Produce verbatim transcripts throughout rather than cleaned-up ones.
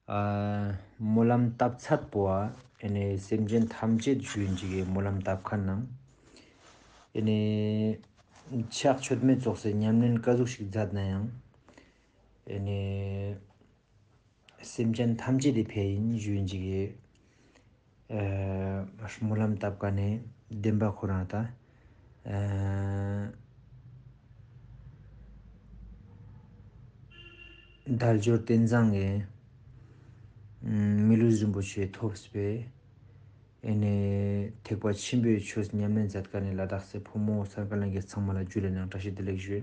ཨ། སྨོན་ལམ་བཏབ་ཚད་པོ་ཨ། ཨེ་ནས་སེམས་ཅན་ཐམས་ཅད་ཞུ་ཡིན་ཅིག་གི་སྨོན་ལམ་བཏབ་མཁན་ནང་། ཨེ་ནས་ཕྱག་མཆོད་མེ་ཙོགས་སེ་ཉམས་ལེན་ག་ཟུག་ཞིག་མཛད་ན་ཡང་། ཨེ་ནས་སེམས་ཅན་ཐམས་ཅད་དེ་ཕན་ཡིན་ཞུ་ཡིན་ཅིག་གི། ཨ། སྨོན་ལམ་བཏབ་ཀ་ནས་བདེན་པ་ཁོ་རང་ད། ཨ། དལ་འབྱོར་རྟེན་བཟང་གི། ཨ། མི་ལུས་རིན་པོ་ཆེ་ཐོབ་སྤེལ། ཨེ་ནས་ཐེག་པ་ཆེན་པོའི་ཆོས་ཉམས་ལེན་མཛད་ཀ་ནས་ལ་དྭགས་སི་ཕོ་མོ་སར་ཀ་ལན་གྱི་ཚང་མ་ལ་རྒྱུད་ལས་ནང་བཀྲ་ཤིས་བདེ་ལེགས་ཞུ།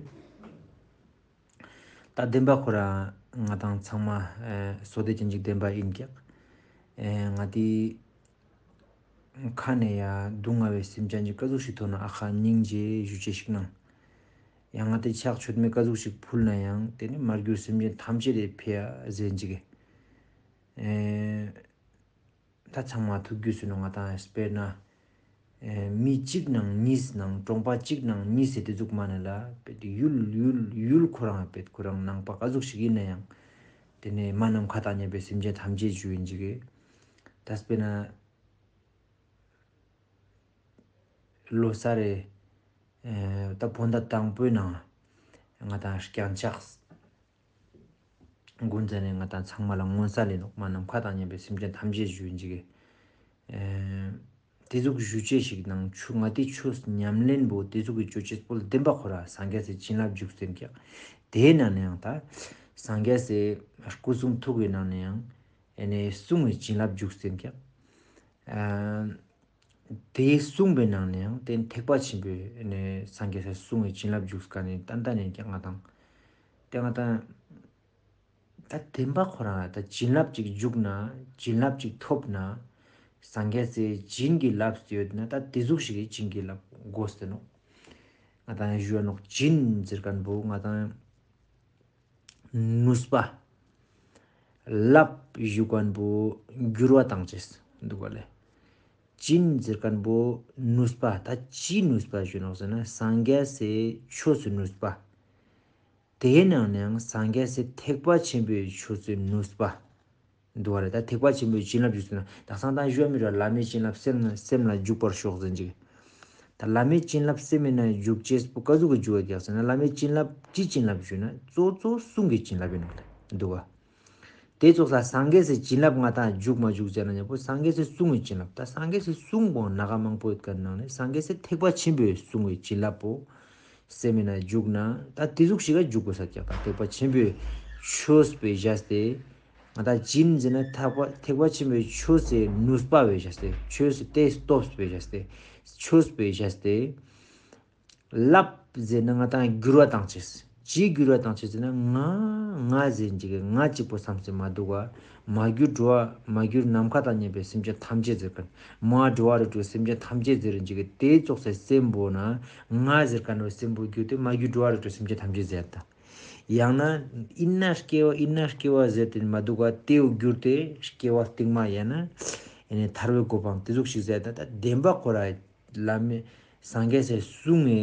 ད་བདེན་པ་ཁོ་རང་ང་དང་ཚང་མ། ཨེ། བསོད་བདེ་ཅན་ཅིག་བདེན་པ་ཡིན་ཀྱག་ཨེ། ང་དེ་ཁ་ནས་ཡ་སྡུག་བསྔལ་བའི་སེམས་ཅན་ཅིག་ག་ཟུག་ཞིག་ཐོན་ན་ཨ་ཁ་སྙིང་རྗེ་ཞུ་ཅེས་ཤིག་ནང་། ཡང་ང་དེ་ཕྱག་མཆོད་མེ་ག་ཟུག་ཞིག་ཕུལ་ན་ཡང་དེ་ནི་མ་གྱུར་སེམས་ཅན་ཐམས་ཅད་དེ་ཕན་ཡ་ཟེར་ཅིག་ཨེ། ད་ཚང་མ་ཐུགས་རྒྱུས་སུ་ནང་ང་དང་དཔེར་ན། ཨེ། མི་གཅིག་ནང་གཉིས་ནང་གྲོང་པ་གཅིག་ནང་གཉིས་ཟེར་དེ་ཟུག་མ་ནི་ལ་དཔེ་དེ་ཡུལ་ཡུལ་ཡུལ་ཁོ་རང་དཔེ་ཁོ་རང་ནང་པ་ག་ཟུག་ཞིག་ཡིན་ན་ཡང་། དེ་ནས་མ་ནམ་མཁའ་དང་མཉམ་པའི་སེམས་ཅན་ཐམས་ཅད་ཞུ་ཡིན་ཅིག་གི། ད་དཔེར་ན། ལོ་གསར་རེ། ཨེ། ད་བོད་ཟླ་དང་པོའི་ནང་ང་དང་རྐྱང་ཕྱག་འགོ་འཛིན་ནས་ང་དང་ཚང་མ་ལ་མངོན་གསལ་ལས་ནོག་མ་ནམ་མཁའ་དང་མཉམ་པའི་སེམས་ཅན་ཐམས་ཅད་ཞུ་ཡིན་ཅིག་གི། ཨེ། དེ་ཟུག་ཞུ་ཅེས་ཤིག་ནང་ཆུ་ང་དེ་ཆོས་ཉམས་ལེན་པོ་དེ་ཟུག་གི་ཅོ་ཅེས་པོ་ལ་བདེན་པ་ཁོ་ར་སངས་རྒྱས་སི་བྱིན་རླབས་འཇུག་སྟེ་ཀྱག་དེའི་ནང་ནས་ཡང་ད་སངས་རྒྱས་སི་སྐུ་གསུང་ཐུགས་ཀྱི་ནང་ནས་ཡང་ཨེ་ནས་གསུང་གི་བྱིན་རླབས་འཇུག་སྟེ་ཀྱག་ཨ། དེའི་གསུངས་པའི་ནང་ནས་ཡང་དེ་ཐེག་པ་ཆེན་པོའི་ནས་སངས་རྒྱས་སི་གསུང་གི་བྱིན་རླབས་འཇུག་ཀ་ནས་ཏན་ཏན་ཡིན་ཀྱང་ང་དང་། དེ་ང་དང་། ད་བདེན་པ་ཁོ་རང་ད་བྱིན་རླབས་ཅིག་འཇུག་ན་བྱིན་རླབས་ཅིག་ཐོབ་ན། སངས་རྒྱས་སི་བྱིན་གྱི་རླབས་ཡོད་ན་ད་དེ་ཟུག་ཞིག་གི་བྱིན་གྱི་རླབས་དགོས་ཟེར་ནོག་ང་དང་ཞུ་བ་ནོག་བྱིན་ཟེར་མཁན་པོ་ང་དང་། ནུས་པ། རླབས་ཞུ་མཁན་པོ་འགྱུར་བ་བཏང་ཅེས་འདུག་ག་ལེ། བྱིན་ཟེར་མཁན་པོ་ནུས་པ་ད་ཅི་ནུས་པ་ཞུ་ནོག་ཟེར་ན་སངས་རྒྱས་སི་ཆོས་སི་ནུས་པ། དེའི་ནང་ནས་ཡང་སངས་རྒྱས་སི་ཐེག་པ་ཆེན་པོའི་ཆོས་སི་ནུས་པ། འདུག་བ་རེད། ད་ཐེག་པ་ཆེན་པོའི་བྱིན་རླབས་འཇུག་ཟེར་ན་དག་སང་ད་ཞུ་བ་མི་ར་བླ་མའི་བྱིན་རླབས་སེམས་ན་སེམས་ལ་འཇུག་པར་ཤོག་ཟེར་ཅིག་ད་བླ་མའི་བྱིན་རླབས་སེམས་ཡིན་ན་འཇུག་ཅེས་པོ་ག་ཟུག་གི་འཇུག་བ་རྒྱག་ཟེར་ན་བླ་མའི་བྱིན་རླབས་ཅི་བྱིན་རླབས་ཞུ་ན་གཙོ་གཙོ་གསུང་གི་བྱིན་རླབས་ཡིན་ནོ་ལེ། འདུག་བ། དེ་ཙོགས་ལ་སངས་རྒྱས་སི་བྱིན་རླབས་ང་དང་འཇུག་མ་འཇུག་ཟེར་ན་ཉམ་པོ་སངས་རྒྱས་སི་གསུང་གི་བྱིན་རླབས་ད་སངས་རྒྱས་སི་གསུང་པོ་ན་ག་མང་པོ་ཡོད་ཀ་ནང་ནས་སངས་རྒྱས་སི་ཐེག་པ་ཆེན་པོའི་གསུང་གི་བྱིན་རླབས་པོ། སེམས་ཡིན་ན་འཇུག་ན་ད་དེ་ཟུག་ཞིག་ག་འཇུག་དགོས་ས་ཀྱག་ད་ཐེག་པ་ཆེན་པོའི་ཆོས་པའི་བཞག་སྟེ། ང་ད་བྱིན་ཟེར་ན་ཐེག་པ་ཐེག་པ་ཆེན་པོའི་ཆོས་སི་ནུས་པ་བའི་བཞག་སྟེ་ཆོས་སི་དེ་སྟོབས་པའི་བཞག་སྟེ་ཆོས་པའི་བཞག་སྟེ། རླབས་ཟེར་ན་ང་ད་འགྱུར་བ་བཏང་ཅེས། ཅི་འགྱུར་བ་བཏང་ཅེས་ཟེར་ན་ང་ང་ཟེར་ཅིག་གི་ང་གཅིག་པོ་བསམ་སེ་མ་འདུག་ག་མ་གྱུར་འགྲོ་བ་མ་གྱུར་ནམ་མཁའ་དང་མཉམ་པའི་སེམས་ཅན་ཐམས་ཅད་ཟེར་མཁན། མ་འགྲོ་བ་རིགས་དྲུག་སེམས་ཅན་ཐམས་ཅད་ཟེར་ཅིག་གི་དེ་ཙོགས་སེ་སེམས་པོ་ན་ང་ཟེར་མཁན་བའི་སེམས་པོ་གྱུར་ཏེ་མ་གྱུར་འགྲོ་བ་རིགས་དྲུག་སེམས་ཅན་ཐམས་ཅད་ཟེར་ད། ཡང་ན་ཨིན་ན་སྐྱེ་བ་ཨིན་ན་སྐྱེ་བ་ཟེར་ཏེ་མ་འདུག་ག་དེའུ་གྱུར་ཏེ་སྐྱེ་བ་སྟིང་མ་ཡང་ན་ཨེ་ནི་ཐར་བའི་གོ་འཕང་དེ་ཟུག་ཞིག་ཟེར་ད་ད་བདེན་པ་ཁོ་ར་བླ་མེད་སངས་རྒྱས་སི་གསུང་ངི་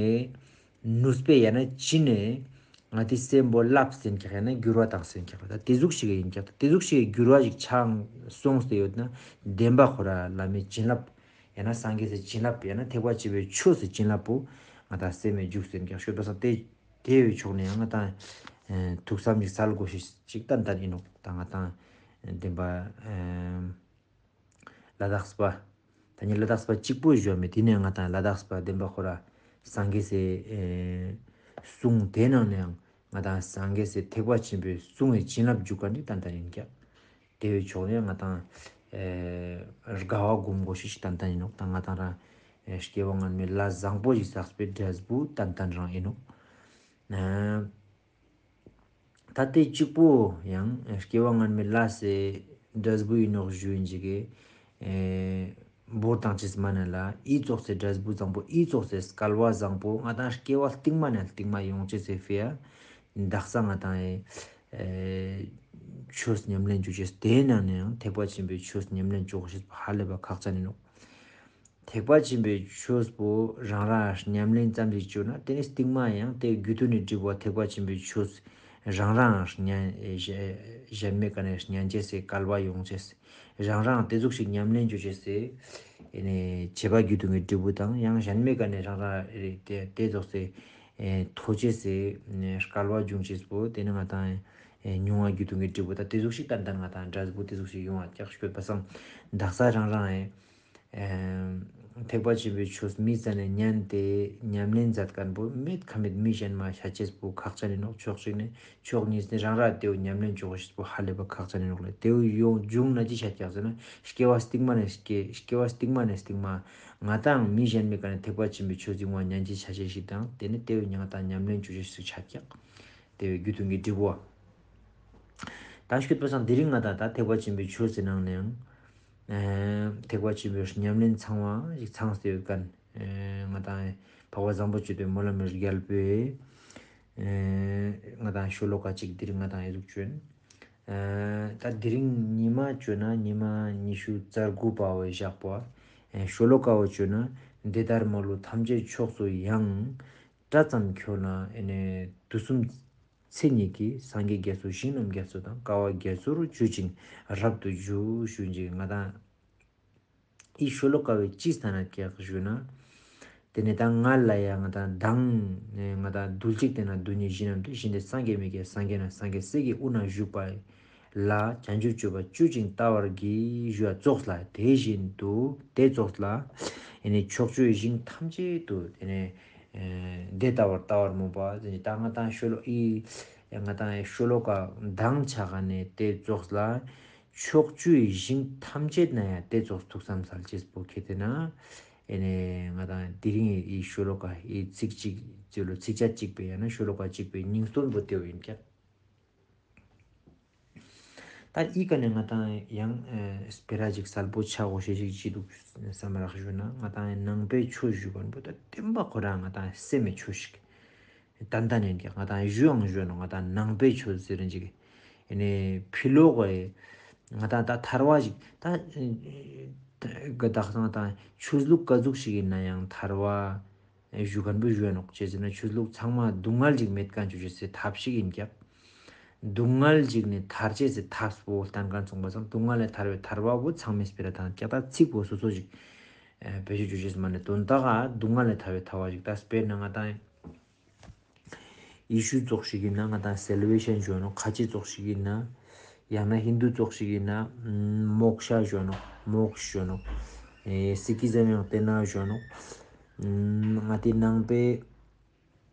ནུས་པས་ཡང་ན་ཅི་ནས་ང་དེ་སེམས་པོ་བརླབས་ཟིན་ཀྱག་ཡང་ན་འགྱུར་བ་བཏང་ཟིན་ཀྱག་ད་དེ་ཟུག་ཞིག་ཡིན་ཀྱག་ད་དེ་ཟུག་ཞིག་འགྱུར་བ་ཞིག་ཆགས་སོང་སྟེ་ཡོད་ན་བདེན་པ་ཁོ་ར་བླ་མེད་བྱིན་རླབས་ཡང་ན་སངས་རྒྱས་སི་བྱིན་རླབས་ཡང་ན་ཐེག་པ་ཆེན་པོའི་ཆོས་སི་བྱིན་རླབས་པོ་ང་ད་སེམས་མེད་འཇུག་ཟིན་ཀྱག་ཤོད་པ་སང་དེ་དེ་བའི་ཕྱོགས་ནས་ཡང་ང་ད་ཐུགས་བསམ་ཞིག་སལ་དགོས་ཤིག་ཅིག་ཏན་ཏན་ཡིན་ནོག་ད་ང་ད་བདེན་པ། ལ་དྭགས་པ། ད་ནི་ལ་དྭགས་པ་གཅིག་པོ་བཞོན་མེད་དེ་ནས་ང་དང་ལ་དྭགས་པ་བདེན་པ་ཁོ་ར་སངས་རྒྱས་སི་གསུང་དེ་ནང་ནས་ཡང་ང་དང་སངས་རྒྱས་སི་ཐེག་པ་ཆེན་པོའི་གསུང་གི་བྱིན་རླབས་འཇུག་ག་འདི་ཏན་ཏན་ཡིན་ཀྱག་དེ་བའི་ཕྱོགས་ནས་ང་དང་དགའ་བ་སྒོམ་དགོས་ཤིག་ཏན་ཏན་ཡིན་ནོག་ད་ང་དང་རང་སྐྱེ་བ་སྔོན་མའི་ལས་བཟང་པོ་ཞིག་བསགས་པའི་འབྲས་བུ་ཏན་ཏན་རང་ཡིན་ནོག་ད་ལྟའི་གཅིག་པོ་ཡང་སྐྱེ་བ་སྔོན་མའི་ལས་སི་འབྲས་བུ་ཡིན་ནོག་ཞུ་ཡིན་ཅིག་གི་འབོར་དང་ཅིས་མ་ནས་ལ་ཨི་ཙོགས་སི་འབྲས་བུ་བཟང་པོ་ཨི་ཙོགས་སི་སྐལ་བ་བཟང་པོ་ང་དང་སྐྱེ་བ་སྟིང་མ་ནས་སྟིང་མ་ཡོང་ཅེས་སི་ཕི་ཡ་དག་ས་ང་དང་ཆོས་ཉམས་ལེན་བཅུག་ཅེས་དེའི་ནང་ནས་ཡང་ཐེག་པ་ཆེན་པོའི་ཆོས་ཉམས་ལེན་བཅུག་ཅེས་ཧ་ལས་པ་ཁག་ཅན་ཡིན་ནོག་ཐེག་པ་ཆེན་པོའི་ཆོས་པོ་རང་རང་ཉམས་ལེན་ཙམ་ཞིག་བཅོས་ན་དེ་ནི་སྟིང་མ་ཡང་དེ་རྒྱུ་མཐུན་ནས་བསྒྲིགས་པ་ཐེག་པ་ཆེན་པོའི་ཆོས་ རང་རང་ཉན་གཞན་མའི་ཀ་ནས་ཉན་ཅེས་སི་སྐལ་བ་ཡོང་ཅེས་སི་རང་རང་དེ་ཟུག་ཞིག་ཉམས་ལེན་བྱོས་ཅེས་སི་ཨེ་ནས་བྱེད་པ་རྒྱུ་མཐུན་གྱི་འབྲས་བུ་དང་ཡང་གཞན་མའི་ཀ་ནས་རང་རང་རེ་དེ་དེ་ཟུག་སི་ཨེ་ཐོ་ཅེས་སི་ཨེ་སྐལ་བ་འབྱུང་ཅེས་པོ་དེ་ནི་ང་དང་ཨེ་མྱོང་བ་རྒྱུ་མཐུན་གྱི་འབྲས་བུ་དང་དེ་ཟུག་ཞིག་ཏན་ཏན་ང་དང་འབྲས་བུ་དེ་ཟུག་ཞིག་ཡོང་བ་ཀྱག་ཤོད་པ་སང་དག་ས་རང་རང་ཨེ། ཐེག་པ་ཆེན་པོའི་ཆོས་མི་ཙ་ནས་ཉན་ཏེ་ཉམས་ལེན་མཛད་མཁན་པོ་མེད་ཁ་མེད་མི་གཞན་མ་ཤ་ཆེས་པོ་ཁག་ཅན་ཡིན་ནོག་ཕྱོགས་གཅིག་ནས་ཕྱོགས་གཉིས་ནས་རང་ར་དེའུ་ཉམས་ལེན་བྱོག་ཤེས་པོ་ཧ་ལས་པ་ཁག་ཅན་ཡིན་ནོག་ལས་དེའུ་ཡོང་འབྱུང་ན་ཅི་ཆ་ཀྱག་ཟེར་ན་སྐྱེ་བ་སྟིང་མ་ནས་སྐྱེ་སྐྱེ་བ་སྟིང་མ་ནས་སྟིང་མ་ང་དང་མི་གཞན་མི་ཀ་ནས་ཐེག་པ་ཆེན་པོའི་ཆོས་འཛིན་པ་ཉན་ཅི་ཆ་ཆེས་ཤིག་དང་དེ་ནས་དེའུ་ང་དང་ཉམས་ལེན་བྱོག་ཤེས་ཤིག་ཆ་ཀྱག་དེའུ་རྒྱུ་མཐུན་གྱི་འབྲས་བུ་བ། ད་ཤོད་པ་སང་དེ་རིང་ང་དང་ད་ཐེག་པ་ཆེན་པོའི་ཆོས་ཟེར་ནང་ནའང་། ཐེག་པ་ཆེན་པོའི་ཉམས་ལེན་ཚང་བ་ཞིག་ཚང་སྟེ་ཡོད་མཁན། ང་དང་འཕགས་པ་བཟང་པོ་སྤྱོད་པའི་སྨོན་ལམ་རྒྱལ་པོས། ང་དང་ཤོ་ལོ་ཀ་གཅིག་དེ་རིང་ང་དང་ཨེ་ཟུག་བྱོན། ད་དེ་རིང་ཉི་མ་བྱོན་ན་ཉི་མ་ཉི་ཤུ་རྩ་དགུ་པ་བའི་ཞག་པ། ཤོ་ལོ་ཀ་བོ་བྱོན་ན་འདི་ལྟར་མ་ལུས་ཐམས་ཅད་ཕྱོགས་སུ་ཡང་། སྐྲ་ཙམ་འཁྱོལ་ན་ཨེ་ནས་དུས་གསུམ། ཚེ་ཉིད་ཀྱི་སངས་རྒྱས་རྒྱ་མཚོ་ཞིང་རྣམས་རྒྱ་མཚོ་དང་དཀའ་བ་རྒྱ་མཚོ་རུ་གྱུར་ཅིང་རབ་ཏུ་བཞུགས་ཞུ་ཅིག་ང་དང་ཨི་ཤོ་ལོ་ཀ་བའི་སྤྱི་ས་ན་ཀྱག་ཞུ་ན། དེ་ནས་ད་ང་ལ་ཡ་ང་དང་མདང་ང་དང་རྡུལ་གཅིག་དེ་ན་རྡུལ་སྙེད་ཞིང་རྣམས་ཏེ་ཞིང་དེ་སངས་རྒྱས་མི་དགེ་སངས་རྒྱས་ན་སངས་རྒྱས་སྲས་ཀྱི་དབུ་ན་བཞུགས་པ། ལ་བྱང་ཆུབ་སྤྱོད་པ་སྤྱོད་ཅིང་བལྟ་བར་གྱིས་ཞུ་བ་ཙོགས་ལ་དེ་བཞིན་དུ་དེ་ཙོགས་ལ་ཨེ་ནི་ཕྱོགས་བཅུའི་ཞིང་ཐམས་ཅད་དུ་དེ་ནས་དེ་ལྟ་བར་ལྟ་བར་སྨོན་པ་ད་ང་དང་ཤོ་ལོ་ཨི་ང་དང་ཤོ་ལོ་ཀ་མདང་ཆ་ག་ནས་དེ་ཙོགས་ལ་ཕྱོགས་བཅུའི་ཞིང་ཐམས་ཅད་ན་ཡང་དེ་ཙོགས་ཐུགས་བསམ་སལ་ཅེས་པོ་ཁེ་དེ་ན་ཨེ་ནས་ང་དང་དེ་རིང་ཨི་ཤོ་ལོ་ཀ་ཨི་ཚིག་གཅིག་ཅེ་ལོ་ཚིག་ཆ་གཅིག་པའི་ཡང་ན་ཤོ་ལོ་ཀ་གཅིག་པའི་སྙིང་སྟོན་པོ་དེ་བོ་ཡིན་ཀྱང་། ད་ཨི་ཀ་ནས་ང་དང་ཡང་སྤེ་ར་ཅིག་གསལ་པོ་ཆགས་འོ་ཞེས་ཤིག་ཅི་འདུག་བསམ་རག་ཞུ་ན་ང་དང་ནང་པའི་ཆོས་ཞུ་མཁན་པོ་ད་བསྟན་པ་ཁོ་རང་ང་དང་སེམས་མེད་ཆོས་ཤིག་ཏན་ཏན་ཡིན་ཀྱང་ང་དང་ཞུའང་ཞུ་ནོ་ང་དང་ནང་པའི་ཆོས་ཟེར་ཅིག་ཨེ་ནས་ཕི་ལོག་གི་ང་དང་ད་ཐར་བ་ཞིག་ད་གི་དག་ང་དང་ཆོས་ལུགས་ག་ཟུག་ཞིག་ཡིན་ན་ཡང་ཐར་བ། ཞུ་མཁན་པོ་ཞུ་ནོག་ཅེས་ཟེར་ན་ཆོས་ལུགས་ཚང་མ་སྡུག་བསྔལ་ཅིག་མེད་མཁན་ཆོས་ཅེས་ཟེར་ཐབས་ཤིག་ཡིན་ཀྱང་། སྡུག་བསྔལ་ཅིག་ནས་ཐར་ཅེས་ཟེར་ཐབས་པོ་བསྟན་མཁན་སོང་པ་སང་སྡུག་བསྔལ་ལས་ཐར་བའི་ཐར་བ་བོ་ཚང་མའི་སྤེ་ར་དང་ཀྱག་ད་ཚིག་པོ་སོ་སོ་ཅིག་བེད་སྤྱོད་ཆོས་ཅེས་མ་ནས་དོན་དག་ག་སྡུག་བསྔལ་ལས་ཐར་བའི་ཐར་བ་ཅིག་ད་དཔེར་ན་ང་དང་ཡེ་ཤུ་ཙོགས་ཤིག་ཡིན་ན་ང་དང་སེལ་ཝེ་ཤན་ཞུ་ནོག་ཁ་ཆེ་ཙོགས་ཤིག་ཡིན་ན། ཡང་ན་ཧིན་དུ་ཙོགས་ཤིག་ཡིན་ན་མོག་ཤ་ཞུ་ནོག་མོག་ཤ་ཞུ་ནོག་སི་ཀི་ཛམ་ཡང་དེ་ན་ཞུ་ནོག་ང་དེ་ནང་པའི་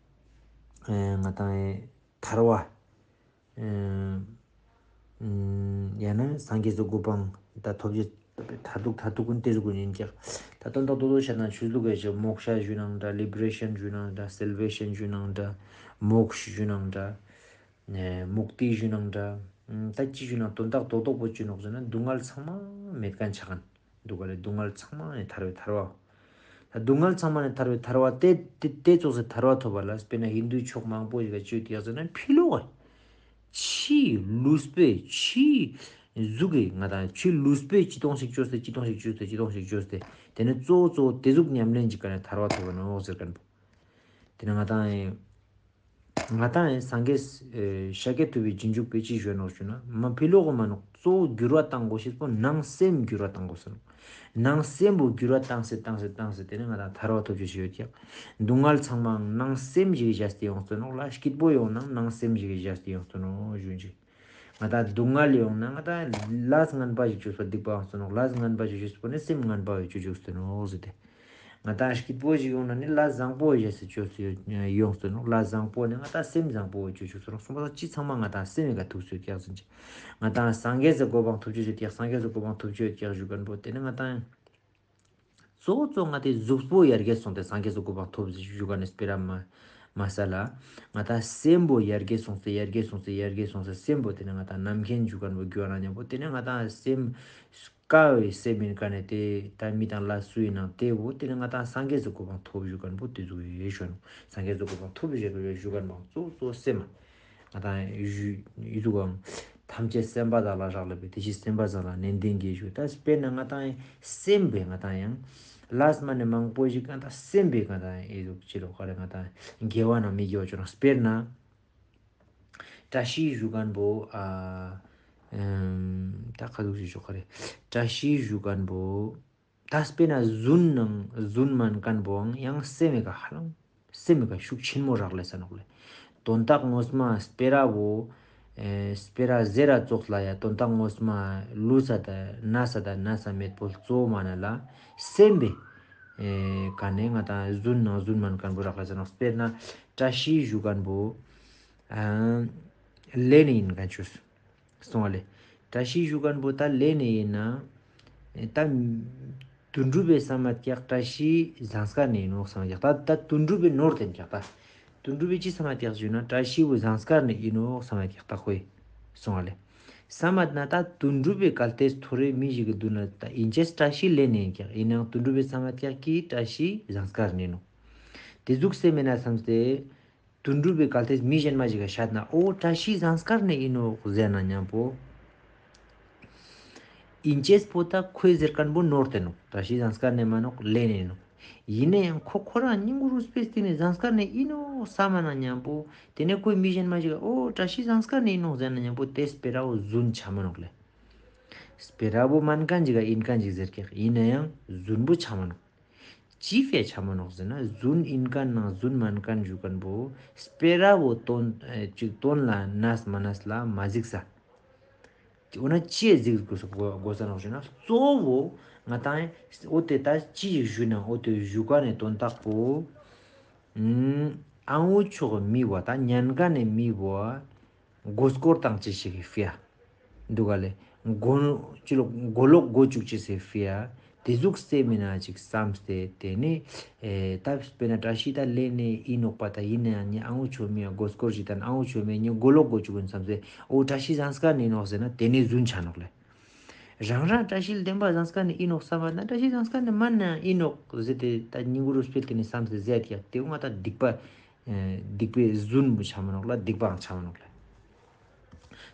ང་དང་ཐར་བ། ཡང་ན་སངས་རྒྱས་སུ་གོ་འཕང་ད་ཐོབ་རྒྱུ་མཐར་ཐུག་མཐར་ཐུག་ཀུན་དེ་ཟུག་ཀུན་ཡིན་ཀྱག་ད་དོན་དག་རྡོག་རྡོག་བཤད་ན་ཆོས་ལུགས་ཀྱི་མོག་ཤ་ཞུ་ནང་འདྲ་ལི་བི་རེ་ཤན་ཞུ་ནང་འདྲ་སེལ་ཝེ་ཤན་ཞུ་ནང་འདྲ་མོག་ཤ་ཞུ་ནང་འདྲ། མུག་ཏི་ཞུ་ནང་འདྲ། ད་ཅི་ཞུ་ན་དོན་དག་རྡོག་རྡོག་པོ་ཅི་ནོག་ཟེར་ན་སྡུག་བསྔལ་ཚང་མ་མེད་མཁན་ཆགས་མཁན་འདུག་ག་ལས་སྡུག་བསྔལ་ཚང་མ་ནས་ཐར་བའི་ཐར་བ། ད་སྡུག་བསྔལ་ཚང་མ་ནས་ཐར་བའི་ཐར་བ་དེ་དེ་དེ་ཙོགས་སེ་ཐར་བ་ཐོབ་པ་ལ་དཔེར་ན་ཧིན་དུའི་ཕྱོགས་མང་པོ་ཞིག་ག་ཅི་ཡོད་ཀྱག་ཟེར་ན་ཕི་ལོག་ག་ཕྱིའི་ལུས་པོས་ཕྱིའི་གཟུགས་ཀྱི་ང་དང་ཕྱིའི་ལུས་པོས་ཅི་སྟོང་ཞིག་བཅོས་ཏེ་ཅི་སྟོང་ཞིག་བཅོས་ཏེ་ཅི་སྟོང་ཞིག་བཅོས་ཏེ་དེ་ནས་གཙོ་བོ་གཙོ་བོ་དེ་ཟུག་ཉམས་ལེན་གྱི་ཀ་ནས་ཐར་བ་ཐོབ་པ་ནོག་ཟེར་མཁན་པོ། དེ་ནས་ང་དང་ཡིན། ང་དང་ཡང་སངས་རྒྱས་ཤཱཀྱ་ཐུབ་པའི་རྗེས་འཇུག་པས་ཅི་ཞུ་ནོག་ཞུ་ན་མ་ཕི་ལོག་གི་མ་ནོག་གཙོ་བོ་འགྱུར་བ་བཏང་དགོས་ཤེས་པོ་ནང་སེམས་འགྱུར་བ་བཏང་དགོས་ཟེར་ནོག་ནང་སེམས་པོ་འགྱུར་བ་བཏང་སེ་བཏང་སེ་བཏང་སེ་དེ་ནས་ང་དང་ཐར་བ་ཐོབ་ཅེས་ཞིག་ཡོད་ཀྱག་སྡུག་བསྔལ་ཚང་མའང་ནང་སེམས་ཞིག་གིས་བཞག་སྟེ་ཡོང་ཟེར་ནོག་ལ་སྐྱིད་པོ་ཡོང་ནའང་ནང་སེམས་ཞིག་གིས་བཞག་སྟེ་ཡོང་ཟེར་ནོག་ཞུ་ཅིག་ང་དང་སྡུག་བསྔལ་ཡོང་ན་ང་དང་ལས་ངན་པ་ཞིག་བཅོས་པ་སྡིག་པའང་བཅོས་ནོག་ལས་ངན་པ་ཞིག་བཅོས་པ་ནི་སེམས་ངན་པ་ཡོད་བཅོས་བཅོས་ཟེར་ནོག་ཟེར་ཏེ། ང་དང་སྐྱིད་པོ་ཞིག་ཡོང་ན་ནི་ལས་བཟང་པོ་ཡོད་ཟེར་བཅོས་ཡོང་ཟེར་ནོག་ལས་བཟང་པོ་ནི་ང་དང་སེམས་བཟང་པོ་ཡོད་བཅོས་བཅོས་ཟེར་ནོག་གསུངས་པ་དང་ཅི་ཚང་མ་ང་དང་སེམས་ཡི་ག་ཐུག་ཟེར་ཀྱག་ཟེར་ཅིག་ང་དང་སངས་རྒྱས་སུ་གོ་འཕང་ཐོབ་ཆོས་ཟེར་ཀྱག་སངས་རྒྱས་སུ་གོ་འཕང་ཐོབ་ཆོས་ཡོད་ཀྱག་ཞུ་མཁན་པོ་དེ་ནི་ང་དང་། གཙོ་བོ་གཙོ་ང་དེ་གཟུགས་པོ་ཡར་རྒྱས་སོང་སྟེ་སངས་རྒྱས་སུ་གོ་འཕང་ཐོབ་ཟེར་ཞུ་ག་ནས་སྤེ་ར་མ་མ་ས་ལ། ང་དང་སེམས་པོ་ཡར་རྒྱས་སོང་སྟེ་ཡར་རྒྱས་སོང་སྟེ་ཡར་རྒྱས་སོང་སྟེ་སེམས་པོ་དེ་ནས་ང་དང་རྣམ་མཁྱེན་ཞུ་མཁན་པོ་རྒྱུ་བ་ན་མཉམ་པོ་དེ་ནས་ང་དང་སེམས་དཀའ་བའི་སེམས་ཡིན་ག་ནས་དེ་ད་མི་དང་ལ་སུ་ཡིན་ནང་དེ་བོ་དེ་ནས་ང་དང་སངས་རྒྱས་སུ་གོ་འཕང་ཐོབ་ཞུ་མཁན་པོ་དེ་ཚོ་ཡོད་ཞུ་ནོག་སངས་རྒྱས་སུ་གོ་འཕང་ཐོབ་ཞུ་མཁན་པོ་གཙོ་བོ་གཙོ་སེམས། ང་དང་ཡུ་ཡུ་ཐུག་གམ། ཐམས་ཅད་སེམས་པ་དག་ལ་རག་ལས་པས་དེ་བཞིན་སེམས་པ་བཟང་ལ་ནན་ཏན་གྱིས་ཞུ་ད་དཔེར་ན་ང་དང་ཡང་སེམས་པས་ང་དང་ཡང་། ལས་མ་ནས་མང་པོ་ཞིག་ང་དང་སེམས་པས་ང་དང་ཡང་ཨེ་ཟུག་ཅི་ལོ་ག་རེ་ང་དང་དགེ་བ་ན་མི་དགེ་བ་བཅོ་ན་དཔེར་ན། བཀྲ་ཤིས་ཞུ་མཁན་པོ་ཨ། ཨམ། ད་ཁ་ཐུག་ཞུ་ཆོག་ག་རེད། བཀྲ་ཤིས་ཞུ་མཁན་པོ། ད་དཔེར་ན་རྫུན་ནང་རྫུན་སྨྲ་མཁན་པོའང་ཡང་སེམས་མེད་ཀ་ཧ་ལམ་སེམས་མེད་ཀ་ཤུགས་ཆེན་མོ་རག་ལས་ས་ནོག་ལེ། དོན་དག་ངོ་མ་སྤེ་ར་བོ། ཨེ། སྤེ་ར་ཟེར་ར་ཙོགས་ལ་ཡ་དོན་དག་ངོ་མ་ལུས་ས་ད་ན་ས་ད་ན་ས་མེད་པོ་གཙོ་བོ་མ་ན་ལ་སེམས་པའི། ཨེ། ག་ནས་ང་ད་རྫུན་ནང་རྫུན་སྨྲ་མཁན་པོ་རག་ལས་ས་ནོག་དཔེར་ན་བཀྲ་ཤིས་ཞུ་མཁན་པོ། ཨ། ལས་ནས་ཡིན་མཁན་ཆོས། སོང་བ་ལེ། བཀྲ་ཤིས་ཞུ་མཁན་པོ་ད་ལས་ནས་ཡིན་ན། ད། དོན་གྲུབ་པའི་ས་མ་ཐག་བཀྲ་ཤིས་ཟངས་དཀར་ནས་ཡིན་ནོག་ས་མ་ཐག་ད་ད་དོན་གྲུབ་པའི་ནོར་དེ་ཐག་ད། དོན་གྲུབ་པའི་ཅི་ས་མ་ཐག་ཞུ་ན་བཀྲ་ཤིས་བོ་ཟངས་དཀར་ནས་ཡིན་ནོག་ས་མ་ཐག་ད་ཁོས། སོང་བ་ལེ། ས་མ་ན་ད་དོན་གྲུབ་པའི་གལ་ཏེ་ཐོ་རེ་མི་ཞིག་གི་མདུན་ན་ད་ཡིན་ཅེས་བཀྲ་ཤིས་ལས་ནས་ཡིན་ཀྱག་ཡིན་ནའང་དོན་གྲུབ་པའི་ས་མ་ཐག་གིས་བཀྲ་ཤིས་ཟངས་དཀར་ནས་ནོག་དེ་ཟུག་སེམས་མེད་ན་བསམ་སྟེ། དོན་གྲུབ་པའི་གལ་ཏེ་མི་གཞན་མ་ཞིག་ག་ཤད་ན་ཨོ་བཀྲ་ཤིས་ཟངས་དཀར་ནས་ཡིན་ནོག་ཟེར་ན་མཉམ་པོ། ཡིན་ཅེས་པོ་ད་ཁོས་ཟེར་མཁན་པོ་ནོར་ཏེ་ནོག་བཀྲ་ཤིས་ཟངས་དཀར་ནས་མ་ནོག་ལས་ནས་ནོག་ཡིན་ན་ཡང་ཁོ་ཁོ་རང་སྙིང་གུ་རུས་པའི་སྟེང་ནས་ཟངས་དཀར་ནས་ཡིན་ནོག་བསམ་མ་ན་མཉམ་པོ། དེ་ནས་ཁོས་མི་གཞན་མ་ཞིག་ག་ཨོ་བཀྲ་ཤིས་ཟངས་དཀར་ནས་ཡིན་ནོག་ཟེར་ན་མཉམ་པོ་དེ་སྤེ་ར་བོ་རྫུན་ཆ་མ་ནོག་ལེ། སྤེ་ར་བོ་སྨན་མཁན་ཅིག་ག་ཡིན་མཁན་ཅིག་ཟེར་ཀྱག་ཡིན་ན་ཡང་རྫུན་པོ་ཆ་མ་ནོག་ཅི་ཕིའ་ཆ་མ་ནོག་ཟེར་ན་རྫུན་ཡིན་མཁན་ནང་རྫུན་སྨན་མཁན་ཞུ་མཁན་པོ་སྤེ་ར་བོ་དོན་ཨེ་ཅིག་དོན་ལ་ནས་མ་ནས་ལ་མ་གཟིགས་ས། འོ་ན་ཅི་གཟིགས་དགོས་ས་དགོས་དགོས་ས་ནོག་ཞུ་ན་གཙོ་བོ་ང་དང་ཨོ་དེ་ད་ཅི་ཞིག་ཞུ་ན་ཨོ་དེ་ཞུ་མཁན་ནས་དོན་དག་པོ། ཨང་འུ་ཆོག་མི་བོ་ད་ཉན་མཁན་ནས་མི་བོ། མགོ་སྐོར་བཏང་ཅི་ཞིག་གི་ཕིའ། འདུག་ག་ལེ། མགོ་ཅི་ལོ་མགོ་ལོག་མགོ་བཅུག་ཅི་ཟེར་ཕིའ། དེ་ཟུག་སེ་མི་ན་ཅིག་བསམ་སྟེ་དེ་ནི། ཨེ་ད་དཔེར་ན་བཀྲ་ཤིས་ད་ལས་ནས་ཡིན་ནོག་པ་ད་ཡིན་ན་ཡང་ངའི་ཨང་འུ་ཆོ་མི་ཡང་མགོ་སྐོར་ཞིག་དང་ཨང་འུ་ཆོ་མི་ངའི་མགོ་ལོག་མགོ་བཅུག་གོ་བསམ་སྟེ་ཨོ་བཀྲ་ཤིས་ཟངས་དཀར་ནས་ཡིན་ནོག་ཟེར་ན་དེ་ནི་རྫུན་ཆ་ནོག་ལེ། རང་རང་བཀྲ་ཤིས་ལྡན་པ་ཟངས་དཀར་ནས་ཡིན་ནོག་བསམ་པ་ན་བཀྲ་ཤིས་ཟངས་དཀར་ནས་མ་ན་ཡིན་ནོག་ཟེར་ཏེ་ད་སྙིང་གུ་རུ་སྤེལ་དེ་ནི་བསམ་སྟེ་ཟེར་ཡ་དེ་ང་ད་སྡིག་པ། སྡིག་པའི་རྫུན་པོ་ཆ་མ་ནོག་ལ་སྡིག་པའང་ཆ་མ་ནོག་ལ།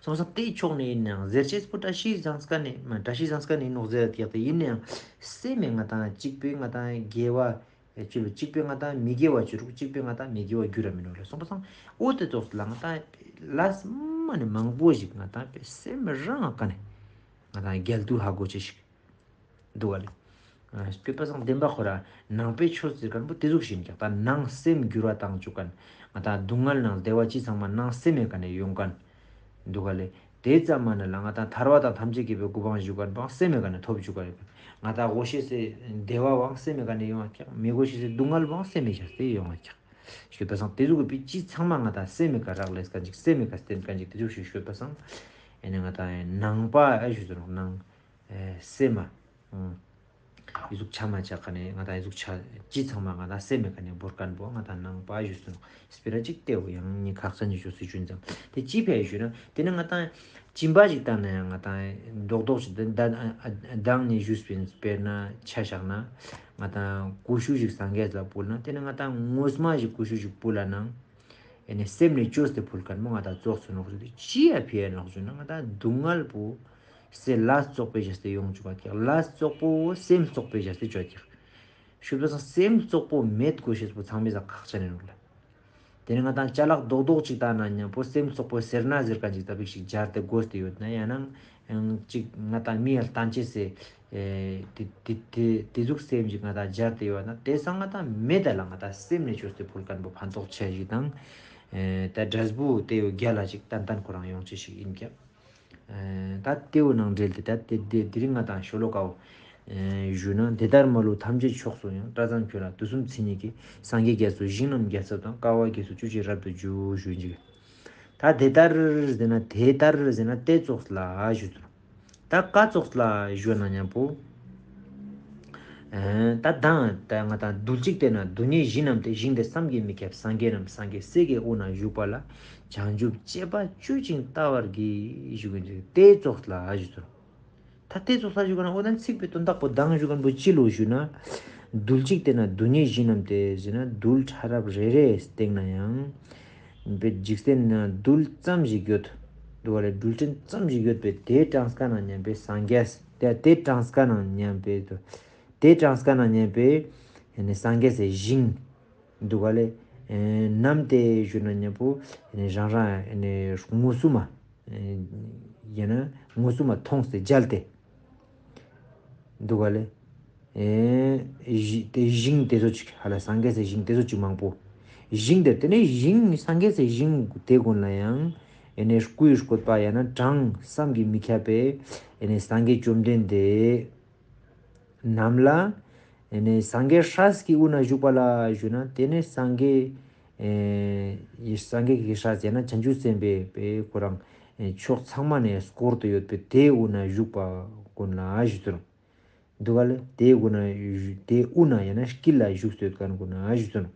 སོང་ཙང་དེའི་ཕྱོགས་ནས་ཡིན་ནའང་ཟེར་ཅེས་པོ་བཀྲ་ཤིས་ཟངས་དཀར་ནས་མ་བཀྲ་ཤིས་ཟངས་དཀར་ནས་ཡིན་ནོག་ཟེར་ཡ་དེ་ཡིན་ནའང་སེམས་མེད་ང་དང་གཅིག་པོས་ང་དང་དགེ་བ་ཅི་ལོ་གཅིག་པོས་ང་དང་མི་དགེ་བ་བཅུ་དྲུག་གཅིག་པོས་ང་དང་མི་དགེ་བ་རྒྱུ་ར་མི་ནོག་ལ། སོང་པ་སང་ཨོ་དེ་ཙོགས་ལ་ང་དང་ལ་སྨ་ནས་མང་པོ་ཞིག་ང་དང་པའི་སེམས་རང་ཀ་ནས་ང་དང་རྒྱལ་དུ་ཧ་གོ་ཅི་ཞིག་འདུག་ག་ལེ། ཨ། སྤྱོད་པ་སང་བདེན་པ་ཁོ་ར་ནང་པའི་ཆོས་ཟེར་མཁན་པོ་དེ་ཟུག་ཞིག་ཡིན་ཀྱག་ད་ནང་སེམས་འགྱུར་བ་བཏང་བཅུག་མཁན། ང་ད་སྡུག་བསྔལ་ནང་བདེ་བ་ཅི་ཚང་མ་ནང་སེམས་མེད་མཁན་ནས་ཡོང་མཁན། འདུག་ག་ལེ། དེ་ཙམ་མ་ནས་ལ་ང་ད་ཐར་བ་དང་ཐམས་ཅད་མཁྱེན་པའི་གོ་འཕང་ཞུ་མཁན་པོ་སེམས་མེད་མཁན་ནས་ཐོབ་བཅུག་ག་ལེ། ང་ད་དགོས་ཤེས་སི་བདེ་བ་བང་སེམས་མེད་མཁན་ནས་ཡོང་བ་ཀྱག་མི་དགོས་ཤེས་སི་སྡུག་བསྔལ་བང་སེམས་མེད་ཤར་ཏེ་ཡོང་བ་ཀྱག་སྤྱོད་པ་སང་དེ་ཟུག་གི་པི་ཅི་ཚང་མ་ང་ད་སེམས་མེད་ཀ་རག་ལས་མཁན་ཅིག་སེམས་མེད་ཀ་བསྟེན་མཁན་ཅིག་དེ་ཟུག་ཞིག་སྤྱོད་པ་སང་། ཨེ་ནས་ང་ད་ནང་པ་ཨེ་ཞུ་ཟེར་ནོག་ནང་། ཨེ་སེམས་མ། ཨེ་ཟུག་ཆ་མ་ཆགས་ཀ་ནས་ང་ད་ཨེ་ཟུག་ཆ་ཅི་ཚང་མ་ང་ད་སེམས་མེད་ཀ་ནས་བོར་མཁན་པོ་ང་ད་ནང་པ་ཨེ་ཞུ་ཟེར་ནོག་སྤེ་ར་ཅིག་ལྟེ་བོ་ཡང་ནི་ཁག་ཅན་ནི་ཞུ་སི་ཞུ་ཙམ་དེ་ཅི་ཕེ་ཞུ་ན་དེ་ནི་ང་ད་སྦྱིན་པ་ཅིག་བཏང་ན་ཡང་ང་ད་རྡོག་རྡོག་ཅིག་ད་ད་ཨ་ཨ་དང་ནི་ཞུ་སྤེན་སྤེར་ན་ཆ་བཞག་ན་ང་ད་ཀུ་ཤུ་ཞིག་སངས་རྒྱས་ལ་ཕུལ་ན་དེ་ནི་ང་ད་ངོ་མ་ཞིག་ཀུ་ཤུ་ཞིག་ཕུལ་ལ་ནང་། ཨེ་ནས་སེམས་ནས་བཅོས་ཏེ་ཕུལ་མཁན་མོ་ང་ད་ཙོགས་སུ་ནོག་ཞུ་དེ་ཅི་ཡ་ཕི་ཡ་ནོག་ཞུ་ན་ང་ད་སྡུག་བསྔལ་པོ་སེ་ལ་བཙོག་པའི་བྱས་ཏེ་ཡོང་བཅུག་ག་ཀྱག་ལ་བཙོག་པོ་སེམས་བཙོག་པའི་བྱས་ཏེ་བཅོ་ཀྱག་ཞུ་བ་སང་སེམས་བཙོག་པོ་མེད་དགོས་ཤེས་པོ་ཚང་མའི་སང་ཁག་ཅན་ནོག་ལ། དེ་ནས་ང་ད་ཅ་ལག་རྡོག་རྡོག་ཅིག་བཏང་ན་མཉམ་པོ་སེམས་བཙོག་པོ་སེར་སྣ་ཟེར་མཁན་ཅིག་ད་བིག་ཞིག་སྦྱར་ཏེ་དགོས་ཏེ་ཡོད་ན་ཡང་ན། ཡང་ཅིག་ང་དང་མི་ཡར་བཏང་ཅེས་སེ། ཨེ་དེ་དེ་དེ་དེ་ཟུག་སེམས་ཅིག་ང་དང་སྦྱར་ཏེ་ཡོད་ན་དེ་སང་ང་དང་མེད་ད་ལ་ང་དང་སེམས་ནས་བཅོས་ཏེ་ཕུལ་མཁན་པོ་ཕན་ཐོགས་ཆེ་ཞིག་དང་། ཨེ་ད་འབྲས་བུ་དེ་ཡོད་རྒྱ་ལ་ཅིག་ཏན་ཏན་ཁོ་རང་ཡོང་ཅེས་ཞིག་ཡིན་ཀྱང་། ཨེ་ད་དེ་བོ་ནང་འབྲེལ་ཏེ་ད་དེ་དེ་དེ་རིང་ང་དང་ཤོ་ལོ་ཀ་བོ། ཨེ་ཞུ་ན་དེ་ལྟར་མ་ལུས་ཐམས་ཅད་མཆོག་སུ་ཡང་། བཀྲ་ཙམ་ཁྱོད་ལ་དུས་གསུམ་མཚན་ཉིད་ཀྱིས། སངས་རྒྱས་རྒྱ་མཚོའི་ཞིང་རྣམས་རྒྱ་ཚབ་དང་། དཀའ་བ་དགེ་ཚོགས་བཅུ་གཅིག་རབ་ཏུ་འཇུག་ཞུ་ཡིན་ཅིག་ད་དེ་ལྟར་ཟེར་ན་དེ་ལྟར་ཟེར་ན་དེ་ཙོགས་ལ་ཞུ་ཚུལ། ད་ཀ་ཙོགས་ལ་ཞུ་ན་མཉམ་པོ། ཨེ་ད་དང་ད་ང་དང་རྡུལ་གཅིག་དེ་ན་རྡུལ་སྙེད་ཞིང་རྣམས་ཏེ། ཞིང་དེ་བསམ་གྱིས་མི་ཁྱབ་སངས་རྒྱས་རྣམས། སངས་རྒྱས་སྲས་ཀྱི་དབུས་ན་བཞུགས་པ་ལ། བྱང་ཆུབ་སྤྱད་པ་སྤྱོད་ཅིང་བལྟ་བར་བགྱི་ཞུ་གི་འདུག་དེ་ཙོགས་ལ་ཞུ་ཚུལ། ད་དེ་ཚོ་ས་ཞུ་ག་ན་འོ་ན་ཚིག་པའི་དོན་དག་པོ་དང་ཞུ་ག་ན་པོ་ཅི་ལོ་ཞུ་ན། རྡུལ་གཅིག་དེ་ན་རྡུལ་སྙེད་ཞིང་རྣམས་ཏེ་ཟེར་ན་རྡུལ་ཕྲ་རབ་རེ་རེ་སྟེང་ན་ཡང་། པའི་འཇིག་རྟེན་ན་རྡུལ་ཙམ་ཞིག་ཡོད། འདུག་བ་ལས་རྡུལ་ཕྲན་ཙམ་ཞིག་ཡོད་པའི་དེའི་གྲངས་ཀ་ན་མཉམ་པའི་སངས་རྒྱས་དེ་དེའི་གྲངས་ཀ་ན་མཉམ་པའི་དེའི་གྲངས་ཀ་ན་མཉམ་པའི་ཡང་ན་སངས་རྒྱས་སའི་ཞིང་། འདུག་ག་ལས། ནམ་དེ་ཞུ་ན་མཉམ་པོ་རང་རང་ངོ་སུ་མ་ཡིན་ན་ངོ་སུ་མ་མཐོང་སྟེ་མཇལ་ཏེ། འདུག་ག་ལེ། ཨེ། ཞི་དེ་ཞིང་དེ་ཚོ་ཅིག་ཧ་ལ་སངས་རྒྱས་སའི་ཞིང་དེ་ཚོ་ཅིག་མང་པོ། ཞིང་དེར་དེ་ནས་ཞིང་སངས་རྒྱས་སའི་ཞིང་དེ་ཀུན་ལ་ཡང་ཨེ་ནས་སྐུའི་བཀོད་པ་ཡང་ན་གྲངས་བསམ་གྱིས་མི་ཁྱབ་པའི་ཨེ་ནས་སངས་རྒྱས་བཅོམ་ལྡན་འདས་རྣམས་ལ། ཨེ་ནས་སངས་རྒྱས་སྲས་ཀྱི་དབུས་ན་བཞུགས་པ་ལ་ཞུ་ན་དེ་ནས་སངས་རྒྱས་ཨེ་སངས་རྒྱས་ཀྱི་སྲས་ཟེར་ན་བྱང་ཆུབ་སེམས་དཔའི་པའི་ཁོ་རང་ཨེ་ཕྱོགས་ཚང་མ་ནས་བསྐོར་དུ་ཡོད་པའི་དེའི་དབུས་ན་བཞུགས་པ་ཀུན་ལ་ཞུ་དོ། འདུག་ག་ལེ། དེའི་དབུས་ན་དེའི་དབུས་ན་ཡང་ན་དཀྱིལ་ལ་བཞུགས་སྡོད་མཁན་ཀུན་ན་ཞུ་དོ།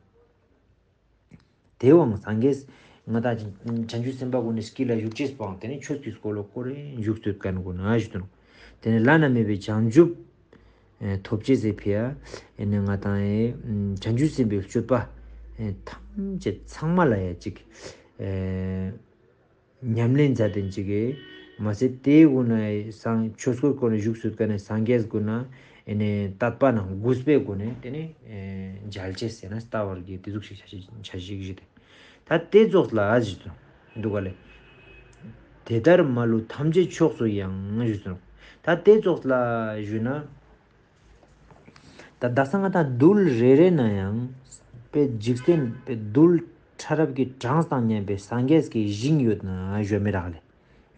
དེའང་སངས་རྒྱས་ང་དང་བྱང་ཆུབ་སེམས་དཔའ་ཀུན་ནི་དཀྱིལ་ལ་བཞུགས་ཅེས་པའང་དེ་ནི་ཆོས་ཀྱི་འཁོར་ལོ་བསྐོར་རེ་བཞུགས་སྡོད་མཁན་ཀུན་ན་ཞུ་དོ། དེ་ནི་བླ་ན་མེད་པའི་བྱང་ཆུབ་ཐོབ་ཅེས་ཟེར་ཕི་ཡ་ནི་ང་དང་བྱང་ཆུབ་སེམས་དཔའི་སྤྱོད་པ་ཐམས་ཅད་ཚང་མ་ལ་ཡ་གཅིག་ཉམས་ལེན་མཛད་དེ་འཇིག་གི། མ་ཟད་དེའི་དབུས་ན་སངས་ཆོས་འཁོར་བསྐོར་ནས་བཞུགས་སུ་བཀའ་ནས་སངས་རྒྱས་ཀུན་ན་ཨེ་ནས་དད་པ་ནང་གུས་པའི་སྒོ་ནས་དེ་ནས་མཇལ་ཅེས་ཟེར་ན་ལྟ་བར་གྱི་དེ་ཟུག་ཞིག་བྱ་ཞིག་བྱ་ཞིག་ཞིག་དེ། ད་དེ་ཙོགས་ལ་ཨ་ཞིག་འདུག་ག་ལེ། དེ་ལྟར་མ་ལུས་ཐམས་ཅད་ཕྱོགས་སུ་ཡང་ཞུ་ཟེར། ད་དེ་ཙོགས་ལ་ཞུ་ན། ད་ད་སང་ང་དང་རྡུལ་རེ་རེ་ན་ཡང་དཔེ་འཇིག་རྟེན་དཔེ་རྡུལ་ཕྲ་རབ་ཀྱི་གྲངས་དང་མཉམ་པའི་སངས་རྒྱས་ཀྱི་ཞིང་ཡོད་ན་ཞོ་མི་རག་ལེ།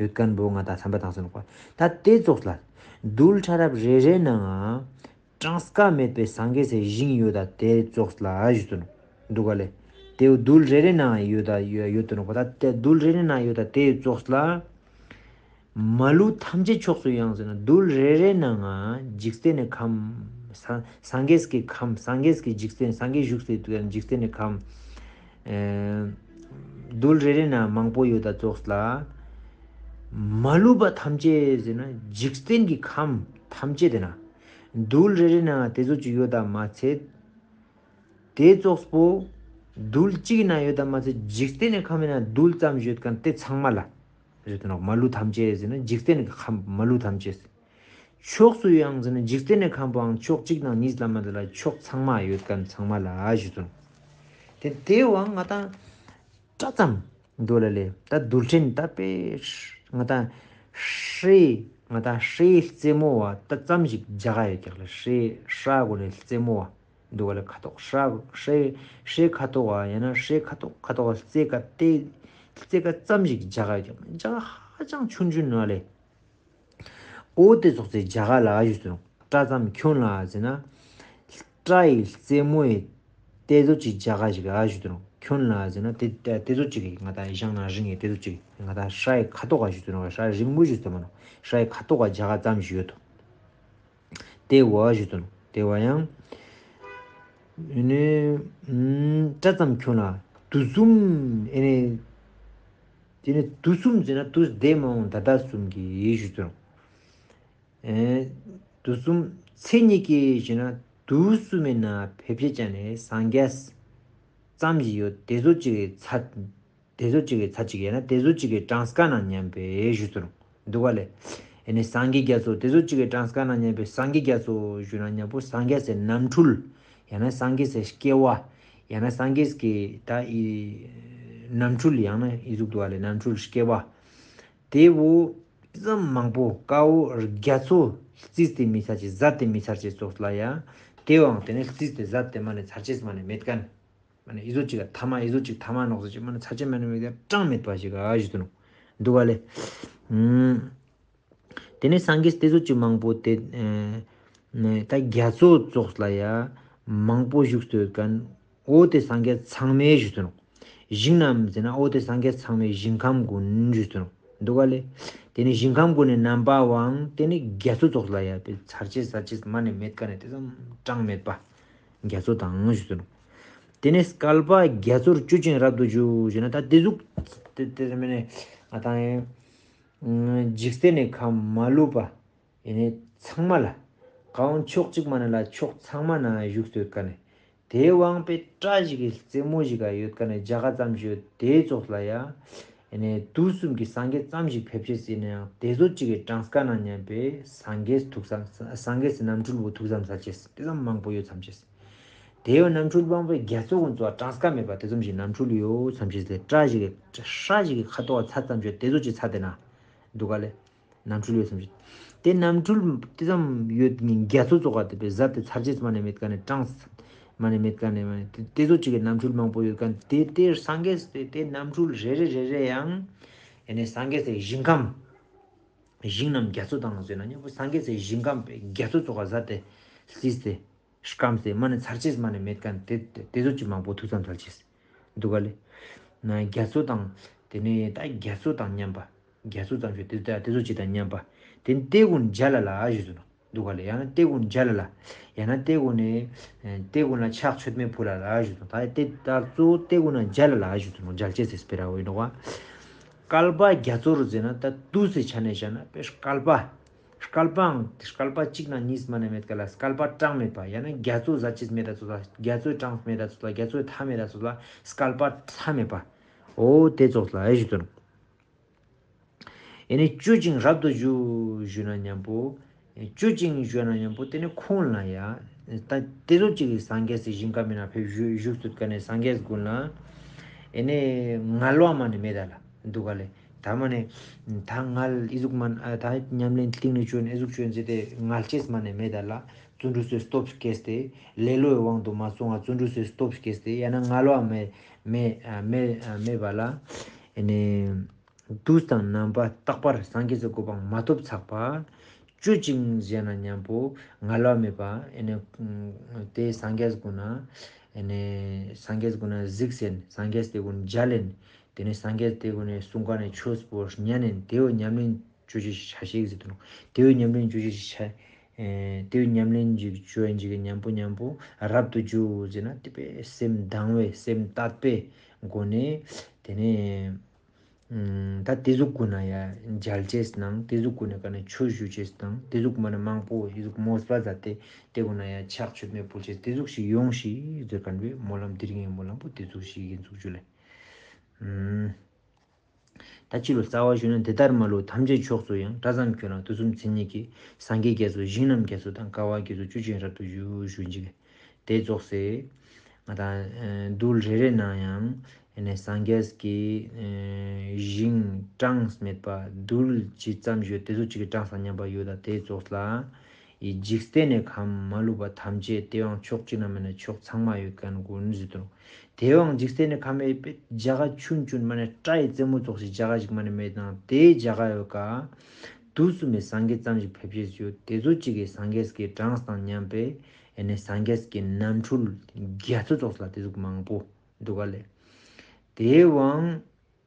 ཡོད་མཁན་པོ་ང་དང་བསམ་པ་དང་སོང་གོ། ད་དེ་ཙོགས་ལ་རྡུལ་ཕྲ་རབ་རེ་རེ་ནའང་གྲངས་ཀ་མེད་པའི་སངས་རྒྱས་སའི་ཞིང་ཡོད་ད་དེ་ཙོགས་ལ་ཞུ་དོ་ནོ། འདུག་ག་ལེ། དེའུ་རྡུལ་རེ་རེ་ནའང་ཡོད་ད་ཡོད་དོ་ནོ་གོ། ད་དེ་རྡུལ་རེ་རེ་ནའང་ཡོད་ད་དེ་ཙོགས་ལ། མ་ལུས་ཐམས་ཅད་ཕྱོགས་སུ་ཡང་ཟེར་ན་རྡུལ་རེ་རེ་ནང་ང་འཇིག་རྟེན་ནི་ཁམས། སངས་སངས་རྒྱས་ཀྱི་ཁམས་སངས་རྒྱས་ཀྱི་འཇིག་རྟེན་སངས་རྒྱས་བཞུགས་སའི་དུས་ཡང་འཇིག་རྟེན་ནི་ཁམས། ཨེ་རྡུལ་རེ་རེ་ནང་མང་པོ་ཡོད་ད་ཙོགས་ལ། མ་ལུས་པ་ཐམས་ཅད་ཟེར་ན་འཇིག་རྟེན་གྱི་ཁམས་ཐམས་ཅད་དེ་ན། རྡུལ་རེ་རེ་ནང་དེ་ཚོ་ཅིག་ཡོད་ད་མ་ཚད། དེ་ཙོགས་པོ། རྡུལ་གཅིག་ན་ཡོད་དམ་མ་ཚད་འཇིག་རྟེན་ནི་ཁམས་ན་རྡུལ་ཙམ་ཡོད་མཁན་དེ་ཚང་མ་ལ། རེད་དོ་ནོ་མ་ལུས་ཐམས་ཅད་ཟེར་ན་འཇིག་རྟེན་ནི་ཁམས་མ་ལུས་ཐམས་ཅད། ཕྱོགས་སུ་ཡང་ཟེར་ན་འཇིག་རྟེན་ནི་ཁམས་པོའང་ཕྱོགས་གཅིག་ནང་གཉིས་ལ་མ་འདི་ལ་ཕྱོགས་ཚང་མ་ཡོད་མཁན་ཚང་མ་ལ་ཞུ་དོ། དེ་དེའང་ང་དང་། སྐྲ་ཙམ་འདུག་ལ་ལས་ད་རྡུལ་ཕྲན་ད་པེ་ང་དང་ཧྲེ་ང་དང་ཧྲེ་རྩེ་མོ་བ་ད་ཙམ་ཞིག་རྒྱ་ག་ཡོད་ཀྱག་ལ་ཧྲེ་ཧྲ་གོ་ནས་རྩེ་མོ་བ་འདུག་ག་ལ་ཁ་དོག་ཧྲ་ཧྲེ་ཧྲེ་ཁ་དོག་བ་ཡང་ན་ཧྲེ་ཁ་དོག་ཁ་དོག་བ་རྩེ་ཀ་ཏེ་རྩེ་ཀ་ཙམ་ཞིག་རྒྱ་ག་ཡོད་ཀྱག་རྒྱ་ག་ཧ་ཅང་ཆུང་ཆུང་ནོ་ལས། ཨོ་དེ་ཙོགས་སེ་རྒྱ་ག་ལ་ཞུ་དོ། སྐྲ་ཙམ་ཁྱོད་ལ་ཟེར་ན། སྐྲ་ཡི་རྩེ་མོ་ཡི་དེ་ཚོ་ཅིག་རྒྱ་ག་ཞིག་ཨ་ཞུ་དོ། ཁྱོད་ལ་ཟེར་ན་དེ་དེ་ཚོ་ཅིག་ང་དང་ཞང་ན་རིང་ཡི་དེ་ཚོ་ཅིག་ང་དང་སྐྲ་ཡི་ཁ་དོག་ག་ཞུ་དོ། སྐྲ་རིང་མོ་ཞུ་དོ་མ་ནོ། སྐྲ་ཡི་ཁ་དོག་ག་རྒྱ་ག་ཙམ་ཞིག་ཡོད་དོ། དེ་བ་ཞུ་དོ། དེ་བ་ཡང་། ཨེ་ནི། སྐྲ་ཙམ་ཁྱོད་ལ་དུས་གསུམ་ཨེ་ནི། དེ་ནི་དུས་གསུམ་ཟེར་ན་དུས་འདས་མ་འོངས་ད་ལྟ་གསུམ་གྱི་ཞུ་དོ། ཨེ། དུས་གསུམ་ཚེ་གཉིས་ཀྱི་ཞེ་ན་དུས་གསུམ་མེད་ན་ཕེབས་ཕྱེད་ཅན་ནས་སངས་རྒྱས་ཙམ་ཞིག་ཡོད་དེ་ཚོ་གཅིག་གི་ཚ། དེ་ཚོ་གཅིག་གི་ཚ་གཅིག་ཡང་ན་དེ་ཚོ་གཅིག་གི་གྲངས་ཀ་ན་མཉམ་པའི་ཞུ་ཚུལ་འདུག་ག་ལས། ཨེ་ནི་སངས་རྒྱས་རྒྱ་མཚོ་དེ་ཚོ་གཅིག་གི་གྲངས་ཀ་ན་མཉམ་པའི་སངས་རྒྱས་རྒྱ་མཚོ་ཞུ་ན་མཉམ་པོ་སངས་རྒྱས་སའི་རྣམ་འཕྲུལ། ཡང་ན་སངས་རྒྱས་སའི་སྐྱེ་བ། ཡང་ན་སངས་རྒྱས་ཀྱི་ད་ཨི། རྣམ་འཕྲུལ་ཡང་ན་ཨི་ཟུག་འདུག་ག་ལས་རྣམ་འཕྲུལ་སྐྱེ་བ། དེ་བོ། ཙམ་མང་པོ་དཀའ་བོ་རྒྱ་མཚོ་རྩིས་ཏེ་མི་ཚར་ཅེས་ཟད་དེ་མི་ཚར་ཅེས་ཙོགས་ལ་ཡ། དེ་བའང་དེ་ནས་རྩིས་ཏེ་ཟད་དེ་མ་ནས་ཚར་ཅེས་མ་ནས་མེད་མཁན། མ་ནས་ཨི་ཟོ་ཅིག་ག་ཐ་མ་ཨི་ཟོ་ཅིག་ཐ་མ་ནོག་ཟོ་ཅིག་མ་ནས་ཚར་ཅེས་མ་ནས་མེད་ཀྱང་གྲངས་མེད་པ་ཞིག་ག་ཞུ་དུ་ནོ། འདུག་ག་ལེ། དེ་ནས་སངས་རྒྱས་དེ་ཟོ་ཅིག་མང་པོ་དེ། ད་རྒྱ་མཚོ་ཙོགས་ལ་ཡ། མང་པོ་བཞུགས་སྡོད་མཁན། འོ་དེ་སངས་རྒྱས་ཚང་མས་ཞུ་དོ་ནོ། ཞིང་རྣམས་ཟེར་ན་འོ་དེ་སངས་རྒྱས་ཚང་མས་ཞིང་ཁམས་ཀུན་ཞུ་དོ་ནོ། འདུག་ག་ལེ། དེ་ནི་ཞིང་ཁམས་ཀུན་ནི་རྣམ་པ་བའང་དེ་ནི་རྒྱ་མཚོ་ཙོགས་ལ་ཡ་པའི་ཚར་ཅེས་ཟད་ཅེས་མ་ནས་མེད་ཀ་ནས་དེ་ཙམ་གྲངས་མེད་པ། རྒྱ་མཚོ་དང་ཞུ་དོ་ནོ། དེ་ནི་བསྐལ་པ་རྒྱ་མཚོར་བསྐྱོད་ཅིང་རབ་ཏུ་བཞུགས་ཞེ་ན་ད་དེ་ཟུག་དེ་དེ་མིན་ནི་ང་དང་ཡང་། འཇིག་རྟེན་ནི་ཁམས་མ་ལུས་པ། ཡེ་ནས་ཚང་མ་ལ། གང་ཕྱོགས་གཅིག་མ་ནས་ལ་ཕྱོགས་ཚང་མ་ན་བཞུགས་སྡོད་མཁན་ནི། དེའི་དབང་པའི་སྐྲ་ཞིག་གི་རྩེ་མོ་ཞིག་ག་ཡོད་མཁན་ནི་རྒྱ་ག་ཙམ་ཞིག་ཡོད་དེའི་ཙོགས་ལ་ཡ། ཡེ་ནས་དུས་གསུམ་གྱི་སངས་རྒྱས་ཙམ་ཞིག་ཕེབས་ཤེས་ཟིན་ན་ཡང་དེ་ཚོ་གཅིག་གི་གྲངས་ཀ་ན་མཉམ་པའི་སངས་རྒྱས་ཐུགས་བསམ་སངས་རྒྱས་སི་རྣམ་འཕྲུལ་བོ་ཐུགས་བསམ་ས་ཅེས་དེ་ཙམ་མང་པོ་ཡོད་ཙམ་ཅེས། དེ་ཡང་རྣམ་འཕྲུལ་མང་པོའི་རྒྱ་མཚོ་ཀུན་ཚོགས་གྲངས་ཀ་མེད་པ་དེ་ཙམ་ཞིག་རྣམ་འཕྲུལ་ཡོད་ཙམ་ཞིག་སྟེ། སྐྲ་ཞིག་གི་སྲ་ཞིག་གི་ཁ་དོག་ཚ་ཙམ་ཞིག་དེ་ཚོ་ཅིག་ཚ་དེ་ན་འདུག་ག་ལེ། རྣམ་འཕྲུལ་ཡོད་ཙམ་ཞིག་དེ་རྣམ་འཕྲུལ་དེ་ཙམ་ཡོད་ནི་རྒྱ་མཚོ་ཙོགས་དེ་པའི་གཟར་དེ་ཚར་ཅེས་མ་ནས་མེད་ཀ་ནས་གྲངས་མ་ནས་མེད་ཀ་ནས་མ་ནས་དེ་དེ་ཚོ་ཅིག་གི་རྣམ་འཕྲུལ་མང་པོ་ཡོད་ཀ་དེ་དེ་སངས་རྒྱས་དེ་དེ་རྣམ་འཕྲུལ་རེ་རེ་རེ་རེ་ཡང་ཨེ་ནས་སངས་རྒྱས་དེ་ཞིང་ཁམས། ཞིང་རྣམས་རྒྱ་མཚོ་དང་ཟེར་ན་སྙན་པོ་སངས་རྒྱས་སའི་ཞིང་ཁམས་པའི་རྒྱ་མཚོ་ཙོགས་ག་ཟ་སྟེ་བསིལ་ཏེ་སྐམ་སྟེ་མ་ནས་ཚར་ཅེས་མ་ནས་མེད་མཁན་དེ་དེ་ཚོ་ཅིག་མང་པོ་ཐུགས་བསམ་ཚར་ཅེས་འདུག་ག་ལེ། ན་རྒྱ་མཚོ་དང་དེ་ནས་ད་རྒྱ་མཚོ་དང་མཉམ་པ། རྒྱ་མཚོ་ཙམ་ཞིག་དེ་ད་དེ་ཚོ་ཅིག་དང་མཉམ་པ། དེ་ནས་དེ་ཀུན་མཇལ་ལ་ལ་ཞུ་དུ་ནོ། འདུག་ག་ལེ། ཡང་ན་དེ་ཀུན་མཇལ་ལ་ལ། ཡང་ན་དེ་ཀུན་ནས་དེ་ཀུན་ལ་ཕྱག་མཆོད་མེ་ཕུལ་ལ་ལ་ཞུ་དུ་ད་དེ་ད་གཙོ་བོ་དེ་ཀུན་ན་མཇལ་ལ་ལ་ཞུ་དུ་ནོ། མཇལ་ཅེས་སི་སྤེ་ར་འོ་ཡིན་ནོ་བ། བསྐལ་པ་རྒྱ་མཚོ་རུ་ཟེར་ན་ད་དུས་སུ་ཆ་ནས་བཤད་ན་པེ་བསྐལ་པ། བསྐལ་པའང་བསྐལ་པ་གཅིག་ན་གཉིས་མ་ནས་མེད་ཀ་ལ་བསྐལ་པ་གྲངས་མེད་པ། ཡང་ན་རྒྱ་མཚོ་ཟ་ཅེས་མེད་ད་ཚོ་ལ་རྒྱ་མཚོའི་གྲངས་མེད་ད་ཚོ་ལ་རྒྱ་མཚོའི་མཐའ་མེད་ད་ཚོ་ལ་བསྐལ་པ་མཐའ་མེད་པ། འོ་དེ་ཙོགས་ལ་ཨེ་ཞུ་དོན། ཨེ་ནི་སྤྱོད་ཅིང་རབ་ཏུ་བཞུགས་ཞུ་ན་མཉམ་པོ། སྤྱོད་ཅིང་ཞུ་ན་མཉམ་པོ་དེ་ནི་ཁོང་ལ་ཡ། ད་དེ་ཚོ་གཅིག་གིས་སངས་རྒྱས་སི་ཞིང་ཁམས་མི་ན་ཕེབས་བཞུགས་བཞུགས་སུ་ཀ་ནས་སངས་རྒྱས་ཀུན་ལ། ཨེ་ནི་ངལ་བ་མ་ནི་མེད་ད་ལ་འདུག་ག་ལེ། ད་མ་ནི་ད་ངལ་ཨི་ཟུག་མ་ད་ཉམས་ལེན་གཏིང་ནས་བཅོས་ནས་ཨི་ཟུག་བཅོས་ཟེར་ཏེ་ངལ་ཅེས་མ་ནི་མེད་ད་ལ། བརྩོན་འགྲུས་སུ་སྟོབས་སྐྱེས་ཏེ་ལེ་ལོའི་དབང་དུ་མ་སོང་བ་བརྩོན་འགྲུས་སུ་སྟོབས་སྐྱེས་ཏེ་ཡང་ན་ངལ་བ་མེད་མེད་མེད་མེད་པ་ལ། ཨེ་ནི། དུས་དང་རྣམ་པ་རྟག་པར་སངས་རྒྱས་སུ་གོ་འཕང་མ་ཐོབ་ཚགས་པ། སྤྱོད་ཅིང་ཟེར་ན་མཉམ་པོ་ངལ་བ་མེད་པ། ཨེ་ནས་དེ་སངས་རྒྱས་ཀུན་ན། ཨེ་ནས་སངས་རྒྱས་ཀུན་ན་གཟིགས་ཟིན་སངས་རྒྱས་དེ་ཀུན་མཇལ་ལེན། དེ་ནས་སངས་རྒྱས་དེ་ཀུན་ནས་གསུང་ཀ་ནས་ཆོས་པོ་ཉན་ནས་དེའོ་ཉམས་ལེན་བཅོ་ཅི་ཆ་ཤིག་ཟེར་དུ་ནོ། དེའོ་ཉམས་ལེན་བཅོ་ཅི་ཆ། དེའོ་ཉམས་ལེན་ཅིག་བཅོ་ཡིན་ཅིག་མཉམ་པོ་མཉམ་པོ་རབ་ཏུ་བཅུ་ཟེར་ན་དེ་པའི་སེམས་དང་བའི་སེམས་དད་པའི་སྒོ་ནས་དེ་ནས། ད་དེ་ཟུག་ཀུན་ན་ཡ་མཇལ་ཅེས་དང་དེ་ཟུག་ཀུན་ན་ཀ་ནས་ཆོས་ཞུ་ཅེས་དང་དེ་ཟུག་མ་ནས་མང་པོ་ཡི་ཟུག་མོས་པ་མཛད་དེ་དེ་ཀུན་ན་ཡ་ཕྱག་མཆོད་མེ་ཕུལ་ཅེས་དེ་ཟུག་ཞིག་ཡོང་ཞིག་ཟེར་མཁན་པའི་སྨོན་ལམ་དེ་རིང་གི་སྨོན་ལམ་པོ་དེ་ཟུག་ཞིག་ཡིན་ཟུག་ཞུ་ལེ། ད་ཅི་ལོ་རྩ་བ་ཞུ་ན་འདི་ལྟར་མ་ལུས་ཐམས་ཅད་ཕྱོགས་སུ་ཡང་། སྐྲ་ཙམ་ཁྱོད་རང་དུས་གསུམ་མཚན་ཉིད་ཀྱིས། སངས་རྒྱས་རྒྱ་མཚོ་ཞིང་རྣམས་རྒྱ་མཚོ་དང་། བསྐལ་པ་རྒྱ་མཚོ་སྤྱོད་ཅིང་རབ་ཏུ་བཞུགས་ཞུ་ཅིག་དེ་ཙོགས་སེ། ང་དང་རྡུལ་རེ་རེ་ནང་ཡང་ཨེ་ནས་སངས་རྒྱས་ཀྱི་ཨེ་ཞིང་གྲངས་མེད་པ་རྡུལ་ཅི་ཙམ་ཡོད་དེ་ཚོ་གཅིག་གི་གྲངས་སམ་མཉམ་པ་ཡོད་ད་དེ་ཙོགས་ལ། ཡི་འཇིག་རྟེན་ནས་ཁམས་མ་ལུས་པ་ཐམས་ཅད་དེའང་ཕྱོགས་གཅིག་ན་མེད་ན་ཕྱོགས་ཚང་མ་ཡོད་མཁན་ཀུན་ཟེར་དུ་ནོ། དེའང་འཇིག་རྟེན་ནས་ཁམས་མེད་པའི་རྒྱ་གར་ཆུན་ཆུན་མ་ནས་སྐྲ་ཡི་རྩེ་མོ་ཙོགས་ཤིག་རྒྱ་གར་ཞིག་མ་ནས་མེད་ན་དེའི་རྒྱ་གར་ཡོད་ཀ་དུས་གསུམ་པའི་སངས་རྒྱས་ཙམ་ཞིག་ཕེབས་ཅེས་ཡོད་དེ་ཚོ་གཅིག་གིས་སངས་རྒྱས་ཀྱི་གྲངས་དང་མཉམ་པའི་ཨེ་ནས་སངས་རྒྱས་ཀྱི་རྣམ་འཕྲུལ་རྒྱ་མཚོ་ཙོགས་ལ་དེ་ཟུག་མང་པོ་འདུག་ག་ལེ། དེའི་དབང་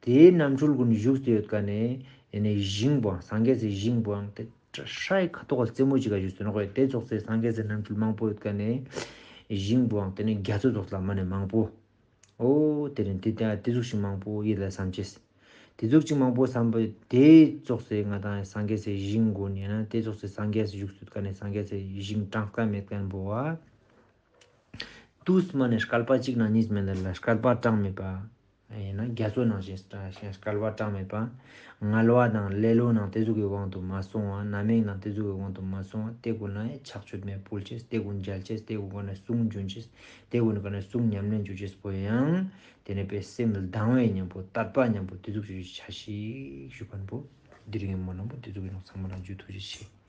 དེའི་རྣམ་འཕྲུལ་ཀུན་བཞུགས་ཏེ་ཡོད་ཀ་ནས་ཨེ་ནས་ཞིང་པོའང་སངས་རྒྱས་སའི་ཞིང་པོའང་དེ་སྐྲ་སྲ་ཡི་ཁ་དོག་རྩེ་མོ་གཅིག་ག་བཞུགས་སུ་ནོག་པས་དེ་ཙོགས་སའི་སངས་རྒྱས་སའི་རྣམ་འཕྲུལ་མང་པོ་ཡོད་ཀ་ནས་ཞིང་པོའང་དེ་ནས་རྒྱ་མཚོ་ཙོགས་ལ་མ་ནས་མང་པོ། ཨོ་དེ་རིང་དེ་དེ་དེ་ཟུག་ཞིག་མང་པོ་ཡིད་ལ་བསམ་ཅེས། དེ་ཟུག་ཅིག་མང་པོ་བསམ་པ་དེ་ཙོགས་སེ་ང་དང་སངས་རྒྱས་སའི་ཞིང་ཀུན་ཡིན་ན་དེ་ཙོགས་སེ་སངས་རྒྱས་སའི་བཞུགས་སུ་ཡོད་ཀ་ནས་སངས་རྒྱས་སའི་ཞིང་གྲངས་ཀ་མེད་མཁན་པོ་བ། དུས་མ་ནས་བསྐལ་པ་གཅིག་ནང་གཉིས་མེད་ལ་བསྐལ་པ་གྲངས་མེད་པ། ཡིན་ན་རྒྱ་མཚོ་ནང་བཞིན་བསྐལ་པ་གྲངས་མེད་པ། ངལ་བ་དང་ལེ་ལོ་ནང་དེ་ཟུག་གི་དབང་དུ་མ་སོང་བ་རྣམ་གཡེང་དང་དེ་ཟུག་གི་དབང་དུ་མ་སོང་བ་དེ་ཀུན་ན་ཡང་ཕྱག་མཆོད་མེ་ཕུལ་ཅེས་དེ་ཀུན་མཇལ་ཅེས་དེ་ཀུན་ཀ་ནས་གསུང་འབྱོན་ཅེས་དེ་ཀུན་ཀ་ནས་གསུང་ཉམས་ལེན་འཇུ་ཅེས་པོ་ཡང་དེ་ནས་པའི་སེམས་ལ་སྡང་བའི་མཉམ་པོ་དད་པ་མཉམ་པོ་དེ་ཟུག་ཞུ་ཆ་ཤིག་ཞུ་མཁན་པོ་འདི་རིང་གི་མོ་ནང་པོ་དེ་ཟུག་གི་ནང་ཚང་མ་ལ་འཇུ་ཐུགས་རྗེ་ཆེ།